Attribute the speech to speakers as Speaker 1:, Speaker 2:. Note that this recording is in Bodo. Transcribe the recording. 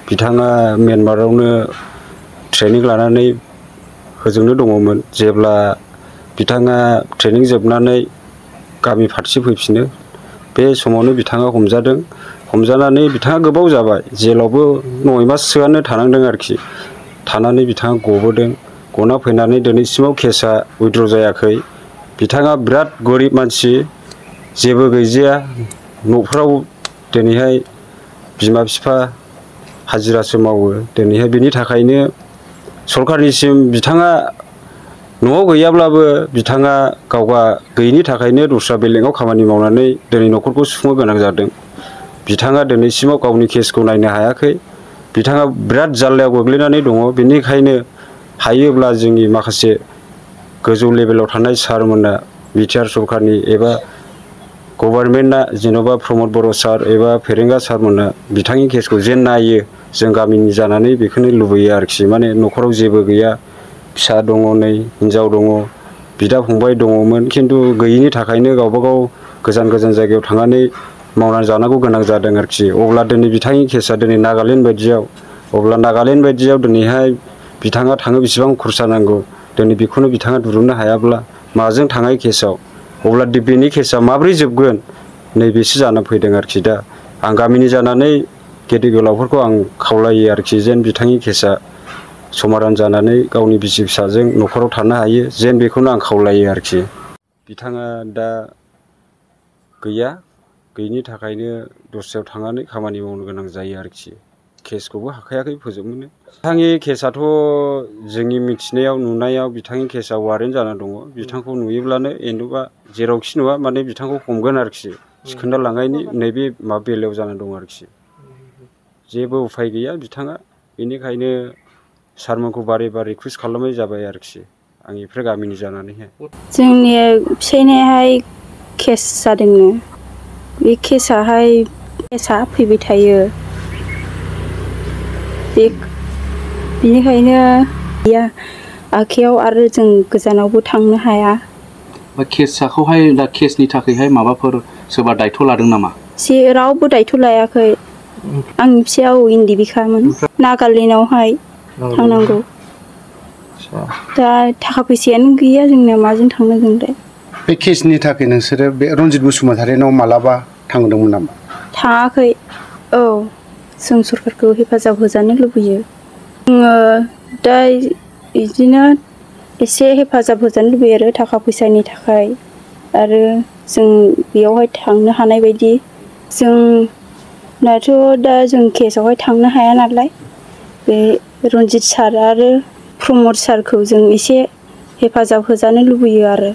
Speaker 1: बिथाङा म्यानमारावनो ट्रेनिं लानानै होजोंनो दङमोन। जेब्ला बिथाङा ट्रेनिं जोबनानै गामि फारसे फैफिनो बे समावनो बिथाङा हमजादों। हमजानानै बिथाङा गोबाव जाबाय जेलावबो 9 माससोआनो थानांदों आरोखि। थानानै बिथाङा गबोदों। गना फैनानै दिनैसिमाव केसआ उइद्र' जायाखै। बिथाङा बिराद गोरिब मानसि, जेबो गैजाया न'फ्राव दिनैहाय बिमा बिफा हाजिरासो मावो। दिनैहाय बिनि थाखायनो सरकारनिसिम बिथाङा न'आव गैयाब्लाबो बिथाङा गावगा गैयिनि थाखायनो दस्रा बेलेगाव खामानि मावनानै दिनै न'खरखौ सुफुंनो गोनां जादों। बिथाङा दिनैसिमाव गावनि केसखौ नायनो हायाखै। बिथाङा बिराद जाल्लायाव गोग्लैनानै दङ। बेनिखायनो हायोब्ला जोंनि माखासे गोजौ लेभेलाव थानाय सारमोना बिटिआर सरकारनि एबा गभर्नमेन्टआ जेन'बा प्रमद बर' सार एबा फेरेंगा सारमोना बिथांनि केसखौ जेन नायो। जों गामिनि जानानै बेखौनो लुबैयो आरोखि। माने न'खराव जेबो गैया, फिसा दङ, नै हिनजाव दङ, बिदा फंबाय दङमोन। खिन्थु गैयिनि थाखायनो गावबा गाव गोजान गोजान जायगायाव थांनानै मावनानै जानांगौ गोनां जादों आरोखि। अब्ला दिनै बिथांनि केसआ दिनै नागालेण्ड बायदियाव, अब्ला नागालेण्ड बायदियाव दिनैहाय बिथाङा थाङो बेसेबां खरसा नांगौ। दिनै बेखौनो बिथाङा दिरुननो हायाब्ला माजों थाङो केसआव, अब्ला बेनि केसआ माब्रै जोबगोन नैबेसो जानानै फैदों आरोखि। दा आं गामिनि जानानै गेदेर गोलावफोरखौ आं खावलायो आरोखि जेन बिथांनि केसआ समाधान जानानै गावनि बिसि फिसाजों न'खराव थानो हायो, जेन बेखौनो आं खावलायो आरोखि। बिथाङा दा गैया, गैयिनि थाखायनो दस्रायाव थांनानै खामानि मावनो गोनां जायो आरोखि। केसखौबो हाखायाखै फोजोबनोनो। बिथांनि केसआथ' जोंनि मिथिनायाव नुनायाव बिथांनि केसआ वारेन्ट जाना दङ। बिथांखौ नुयोब्लानो एनडबा जेरावखि नुवा माने बिथांखौ हमगोन आरोखि। थिखोना लांनायनि नैबे बेलायाव जानानै दं आरोखि। जेबो उफाय गैया बिथाङा। बेनिखायनो सारमोनखौ बारे बारे रिकुवेस्ट खालामनाय जाबाय आरोखि आंनिफ्राय गामिनि जानानैहाय।
Speaker 2: जोंनि फिसायनाहाय केस जादोंनो। बे केसआ फैबाय थायो। बेनिखायनो गैया आखाइयाव, आरो जों गोजानावबो थांनो हाया।
Speaker 3: केसखौहाय दा केसनि थाखायहाय माबाफोर सोरबा दायथ' लादों नामा?
Speaker 2: रावबो दायथ' लायाखै। आंनि फिसाया इन्दिबिखामोन, नागालेण्डआवहाय थांनांगौ। दा थाखा फैसायानो गैया जोंना, माजों थांनो जोंलाय।
Speaker 4: बे केसनि थाखाय नोंसोरो बे रनजित बसुमतारिनाव मालाबा थांदोंमोन नामा?
Speaker 2: थाङाखै। औ, जों सरकारखौ हेफाजाब होजानो लुबैयो। जोङो दा बिदिनो एसे हेफाजाब होजानो लुबैयो आरो थाखा फैसानि थाखाय। आरो जों बेयावहाय थांनो हानाय बायदि। जोंनाथ' दा जों केसआवहाय थांनो हाया नालाय। बे रनजित सार आरो प्रमद सारखौ जों एसे हेफाजाब होजानो लुबैयो आरो।